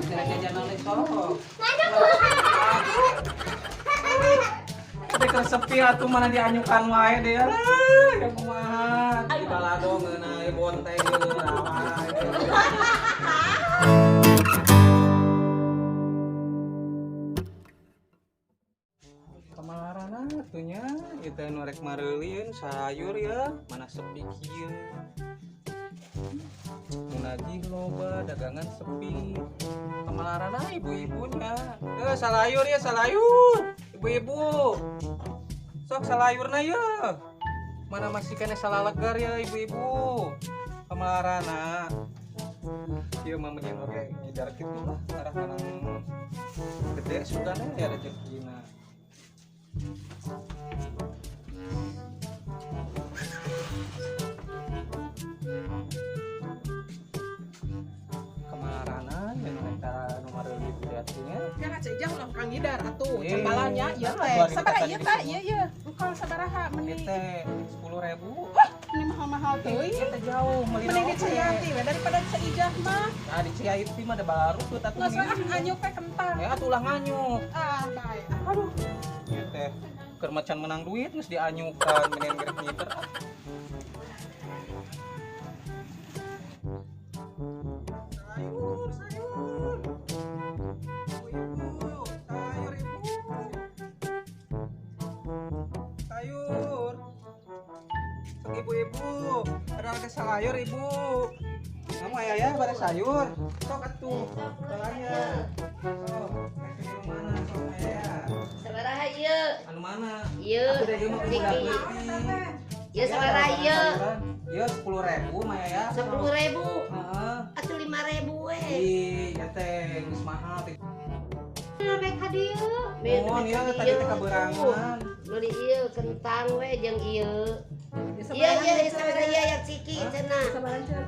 Jajan oleh sok. Teh sepi atuh mana dianyukan wae deh. Ya kumaha. Di balado ngeunah bonteng ngeunah wae. Kamalarana atuh nya ieu teh nu rek mareulieun sayur ya, mana sepi kieu. Nu nagih loba, dagangan sepi. Kamalarana ibu-ibunya. Salayur ya, salayur. Ibu-ibu. Sok salayurna ya. Mana masih kene salalegar ya ibu-ibu. Kamalarana. Ieu mah mending oge ngidar kitu lah arah menang gede sugana ya rezekina. Kemaranana yang mereka nomor ribu atunya. Kan aja jauh lah Kang Idar atuh cembalanya ieu teh. Sabaraha ieu teh? Ieu ieu. Engkau sabaraha meni? Teh 10.000. Wah, ini mahal-mahal teuing. Ieu teh jauh meuli. Mending di Ciaiti we daripada di Seijah mah. Nah, di Ciaiti mah ada baru tuh atuh. Geus we ah nganyuk teh kentang. Ya atuh ulah nganyuk. Ah, bae. Aduh. Ieu teh keur macan menang duit geus dianyukan mending gerek ngider. Sayur, sayur. Ibu, sayur ibu. Sayur. Sok ibu-ibu, ada sayur ibu. Kamu ayah ya pada sayur. Sok atuh, salahnya. Sok, kayak mana sok ayah. Sabaraha ieu? Anu mana? Ieu. Ieu sabaraha ieu? Ieu 10.000 mah ya. 10.000. Heeh. Atuh 5.000 we. Ih, ya teh geus mahal teh. Rame ka dieu. Mohon ieu tadi teh kaberangan. Meuli ieu kentang we jeung ieu. Ieu ieu sabaraha ieu ya ciki cenah. Sabaraha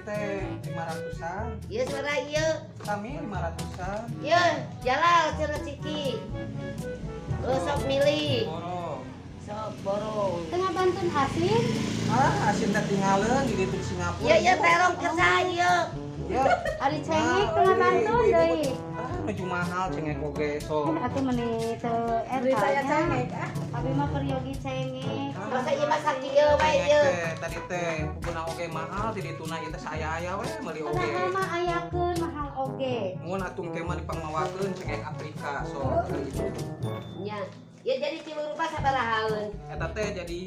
teh 500-an. Ieu sabaraha ieu? Sami 500-an. Ieu jalal cenah ciki. Oh, sok milih. Borong. Sok borong. Tengah bantun asin. Ah, asin teh tinggalin di ditu di Singapura. Ieu ieu terong kersa ieu. Ieu. Ari cengek tengah bantun deui. Ah, nuju mahal cengek oge sok. Atuh meuni teu Beli saya cengek ah. Abi mah peryogi cengek. Masa ieu mah sakieu we ieu. Tadi teh pukuna oge mahal di dituna ieu teh saaya-aya we meuli oge. Mahal mah ayakeun mahal oge. Mun atuh ke mah dipangmawakeun cengek Afrika sok ieu. Nya. Ya jadi tilu rupa sabarahaeun. Eta teh jadi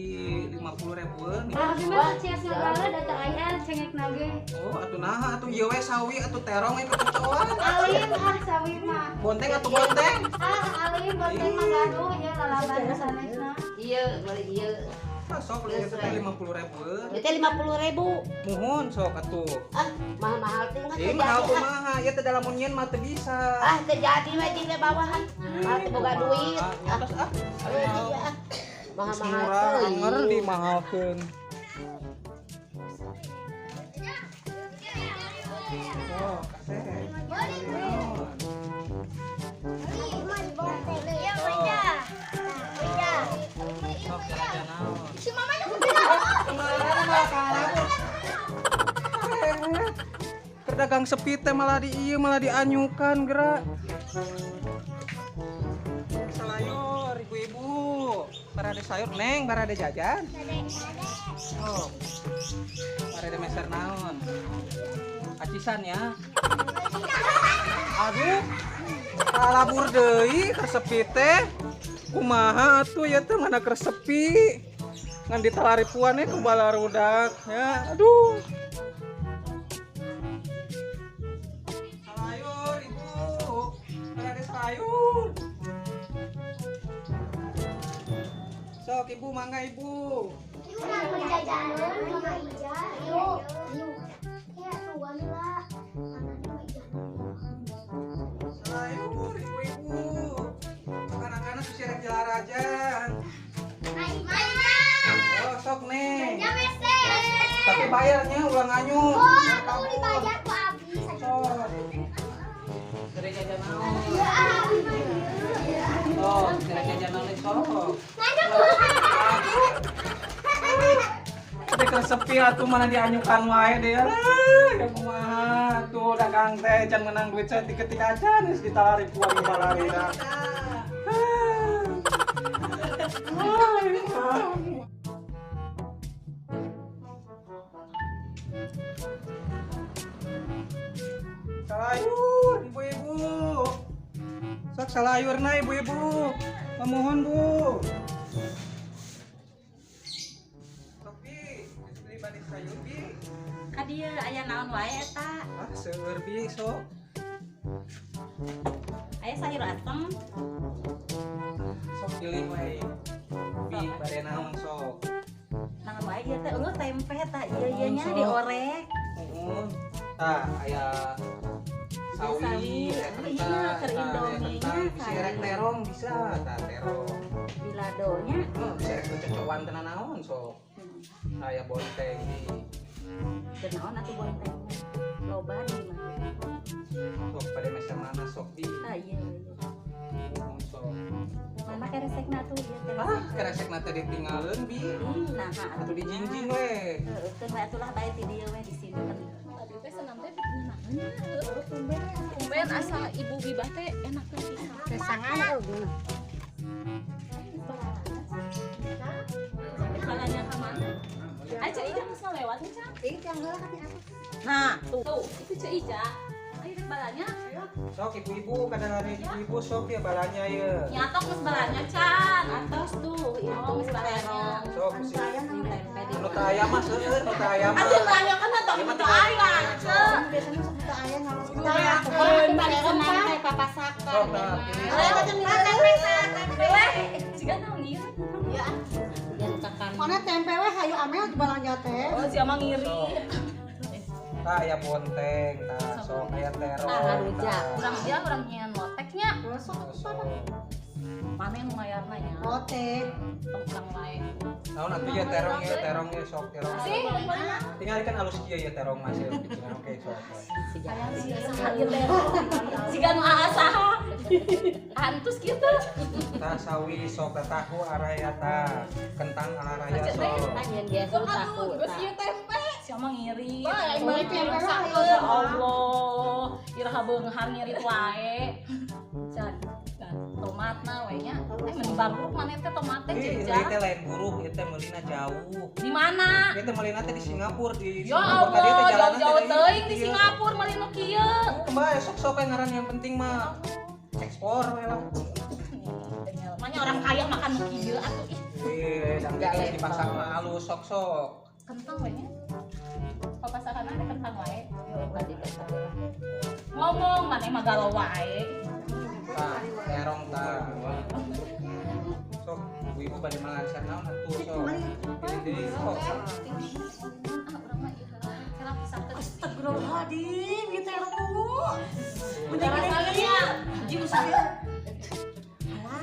50.000-eun. Lah abi mah cias ngabala da teu aya cengek nage. Oh, atuh naha atuh ieu we sawi atuh terong we kecocoan. Alim ah sawi mah. Bonteng atuh bonteng. Ah, alim bonteng mah gaduh ieu lalaban sanesna. Ieu meuli ieu. Sok ieu teh 50.000-eun. Ieu teh 50.000. Muhun sok atuh. Ah, mahal-mahal teh mah teu mahal kumaha? Ieu teh dalam nyieun mah teu bisa. Ah, teu jadi we jeung bawahan. Mahal teu boga duit. Ah, ah. Mahal-mahal teh. Anger dimahalkeun. Oh, kasih. Kedagang sepi teh malah di ieu malah dianyukan gerak. Sayur ibu-ibu, barade sayur neng, barade jajan. Oh. Barade meser naon? Acisan ya. Aduh. Kalabur deui keur sepi teh. Kumaha atuh ya teh mana keur sepi. Ngan ditalaripuan ku balarudak ya. Aduh. Sayur ibu, ada sayur. Sok ibu mangga ibu. Ibu mau jajanan mama Ija. Yuk, yuk. Ya sugan lah. Anaknya Ija. Sayur ibu-ibu. Anak-anak susah rek jelarajan. Oh, sok nih. Tapi bayarnya ulang anyuk. Oh, aku dibayar ku abi. Sok. Dari jajan naon? Ya, Oh, dari jajan naon sok. Teh sepi atuh mana dianyukan wae deh. Ya kumaha atuh. Kitu dagang teh can menang duit saya ketika aja geus ditarik ku abi balarina. Salayur ibu-ibu. Sok salayurna ibu-ibu. Memohon Bu. Sok bi, geus beli balik sayur bi. Ka dieu aya naon wae eta? Ah, seueur bi sok. Aya sayur asem. Sok pilih wae. Bi bade naon sok. Naon wae ieu teh eueuh tempe tah ieu ieu nya diorek. Heeh. Tah aya sawi, iya, keur Indomie nya bisa erek terong bisa, tah terong. Biladonya, bisa erek cocokan teu naon sok. Aya bonteng di. Teu naon atuh bonteng. Loba di mah. Sok pada meser mana sok di. Ah iya. Sok. Mana keresekna atuh ieu teh. Ah, keresekna teh ditinggaleun bi. Nah, atuh dijingjing we. Heueuh, keun we atulah bae ti dieu we disimpen. Tadi teh senam teh ngeunah. Tumben asa ibu bibah teh enak pisan. Kesangan eueuh. Balanya ka mana? Ai Ceu Ija geus ngalewat nih, Cang. Ieu teh heula ka ti atas. Nah, tuh, itu Ceu Ija. Ayo rek balanya. Sok ibu-ibu kadang-kadang ibu-ibu sok ya balanya ye. Nyatok geus balanya, Can. Atos tuh, itu geus balanya. Sok tempe di. Nu teu aya mah seueur, nu teu aya mah. Atuh nu aya kan atuh nu teu aya, Ceu. Biasanya sok teu aya ngalos Kita balik teh papasakan. Sok nah, pilih. Tempe we. Siga naon ieu? Ya. Yang kakan. Mana tempe we hayu amel balanja teh. Oh, si amang ngiri. Tah aya bonteng, tah sok aya terong. Tah rujak. Urang dia urang nyian loteknya. Sok Sok. Mana nu mayarna nya? Lotek. Tong urang wae. Naon atuh ya terong ya sok terong. Sih, Tinggal kan alus kieu ya terong masih oke sok. Siga nu aa saha. Antus kieu teh. Tah sawi sok tah tahu araya tah kentang araya sok. Anjeun biasa tahu. Geus ieu tempe. Si amang ngiri. Beli tempe wae. Ya Allah, iraha beunghar ngirit wae. Can, tomatna we nya. Meni baruk maneh teh tomat teh Ih, jejak. ieu teh lain buruk, ieu teh meulina jauh. Di mana? Ieu teh meulina teh di Singapura, di Ya Singapura tadi teh Allah, jalanan jauh-jauh teh teuing di ieu. Singapura meuli nu kieu. Kembali sok-sok we ngaran yang penting mah ekspor we lah. Makanya orang kaya makan nu kieu atuh ih. Ih, sampai dipasak mah halus sok-sok. Kentang we nya. Papasakan ada kentang wae. Ngomong maneh mah galau wae. Tah, terong tah. Sok, ibu-ibu bade malanser naon atuh sok. Pilih deui sok. Ah, urang mah ieu heula. Kira pisah teh. Astagfirullahaladzim, ieu terong ungu. Udah ieu. Jeung usaha.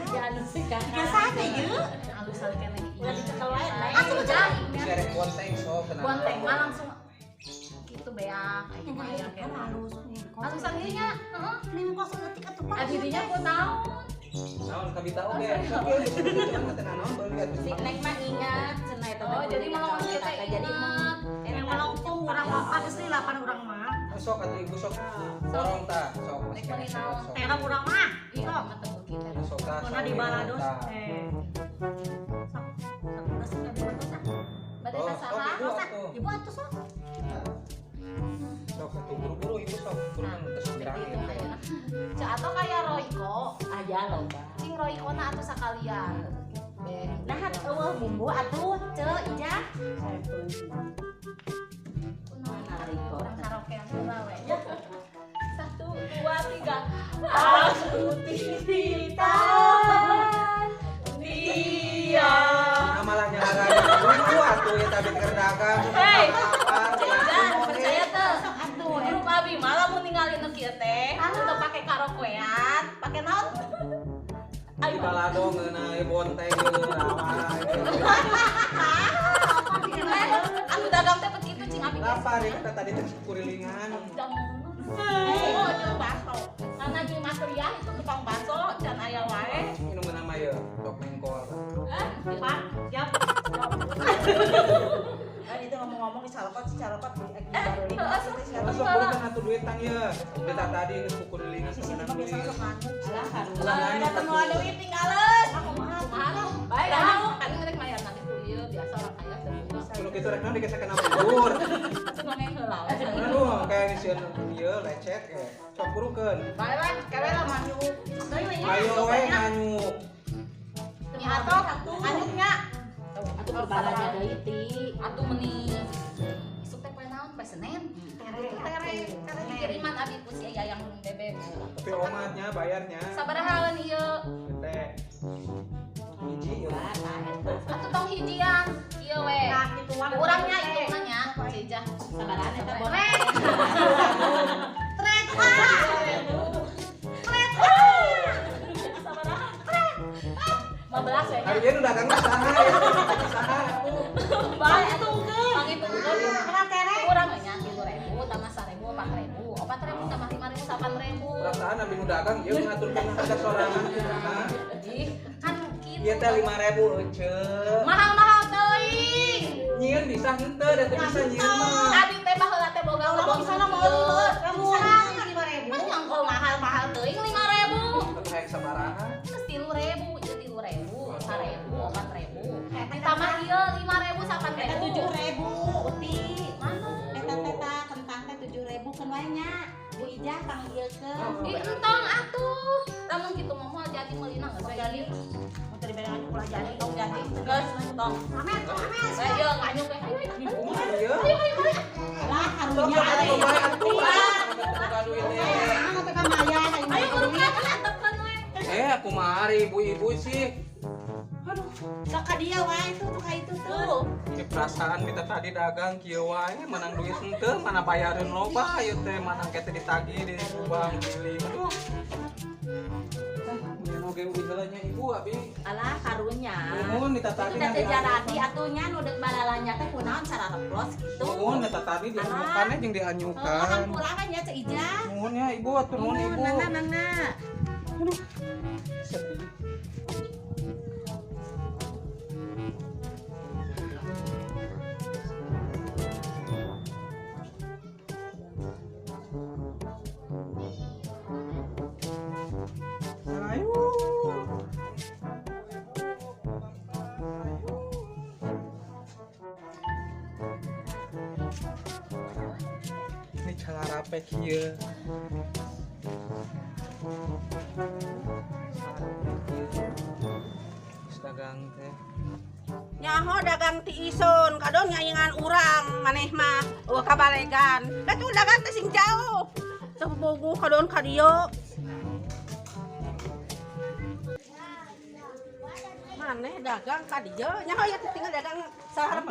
Jangan sih kakak. Biasa teh ieu. Alusan keneh. Udah dicekel wae. Atuh jang. Bisa rek bonteng sok tenang. Bonteng mah langsung gitu beak. Ayo mah aya keneh. Halus. Alusan ieu nya, heeh. Nih kos leutik atuh Pak. Adi dinya ku naon? Naon kabita oge. Sok ieu cuman teh naon beuli atuh. Si Neng mah ingat cenah eta. Oh, jadi melong kieu teh jadi ingat. Yang melongkong urang mah geus lapan urang mah. Sok atuh ibu sok. Borong tah, sok. Rek meuli naon? Sok. Terong urang mah. Iya, mah teu beuki teh. Sok tah. Mana di balados tah. teh. Sok. Sok geus di balados ah. Bade Oh, ka sok saha? ibu atuh. Ibu atuh sok. Sok atuh buru-buru ibu sok. Buru kan geus pirang ieu teh. Ceu atuh kaya Royco. Aya loba. Cing Royco-na atuh sakalian. Nah, eueuh bumbu atuh Ceu Ija. Kunaon Royco. Urang karaokean heula we nya. 1 2 3. Aku titipan dia. Nah, malah nyalaran buru atuh ya tadi keur dagang. Hei. Lapar, Jan, oge. percaya teu? Atuh Grup abi malah mun ningali nu kieu teh, teu pake karaokean, pake naon? Di Ayo. balado ngeunah ieu bonteng ieu rawa. Anu dagang teh pet kitu cing abi. Lapar ya kita tadi teh kurilingan. Oh, jeung bakso. Karena jeung material itu tukang bakso can aya wae. Minum nama ya, sok mengkol. Eh, Pak, siap. Kan itu ngomong-ngomong di calokot, di Eh, baru heeh, sok. Sok beukeun atuh duit. kentang ieu. Kita tadi geus kukulilingan Si Siti mah biasa sok nganyuk. Alah karunya. Lah, Ada nu duit tinggalin. Kumaha tuh? Bae dah. Kan rek mayar nanti ku ieu biasa orang kaya teu boga. Kudu kitu rek naon digesekeun bubur. Atuh nongeng heula we. Aduh, kayak sieun ieu lecet ge. Sok burukeun. Bae lah, Kewe lah manyuk. Deui we nya. Ayo we nganyuk. Nya atuh anyuknya. Atuh Berbalanja deui ti. Atuh meni isuk teh poe naon? Poe Senin. Tere tere. Kiriman abi ku si Yayang Bebek. Tapi omatnya bayarnya. Sabarahaeun ieu? Teh. Hiji ieu. Atuh tong hijian. Ieu we. Nah, gituan. Urangnya hitungna nya, Cijah. Sabarahan eta bon. Tret ah. Tret ah. Sabaraha? 15 we. Hari ieu nu dagangna saha ya? Saha atuh? Bae atuh pangitungkeun. Kana tere. Urang nya 3.000 tambah 1.000 4.000, 4.000 tambah 5.000 8.000. Perasaan abi nu dagang ieu ngaturkeun harga sorangan kumaha. Ih, kan kitu. Ieu teh 5.000 euceu. Mahal-mahal teuing. Nyieun bisa henteu da teu bisa nyieun mah. Abi teh baheula teh boga Ulah kebon misalnya mau lieur, Misalnya 5.000. Mah nyangkol mahal-mahal teuing 5.000. Atuh hayang sabaraha? Geus 3.000, ieu 3.000, 1.000, 4.000. Ditambah ieu 5.000 8.000. Eta 7.000 uti. Mana? Eta teh ta kentang teh 7.000 keun wae nya. Bu Ijah panggilkeun. Ih, entong atuh. Lamun kitu mah moal jadi meulina geus we ieu. Mun teu dibere nganyuk ulah jadi. Tong jadi. Geus tong. Amet, amet. Bae ieu nganyuk we. Ayo ayo. Kumaha ieu? Ayo ayo mari. Lah Sok karunya atuh bae atuh. Boga duit teh. Emang teh ka maya Ayo burukan antepkeun we. Eh, kumaha ari ibu-ibu sih? Aduh, Sok ka dia wae tuh ka itu tuh. ini perasaan kita tadi dagang kieu wae menang duit henteu, mana bayareun loba ieu teh, mana engke teh ditagih di kubang giling. Aduh. Ah, oge uih heula nya ibu abi. Alah karunya. Nuhun kita tadi Itu teh jaradi atuh nya nu deuk balalanya teh kunaon sarareplos gitu. Nuhun eta tadi dianyukan jeung dianyukan. Heeh, hampura we nya Ceu Ijah. Nuhun ya ibu atuh nuhun ibu. Mangga mangga. Aduh. Sedih. Ayo. Ini calarapek ieu. Geus dagang teh. Nyaho dagang ti isun, kadon nyaingan urang maneh mah eueuh kabalegan. Da tuh dagang teh sing jauh. Teu bogo kadon ka dieu. Maneh dagang ka dieu, nyaho ieu teh tinggal dagang saharep.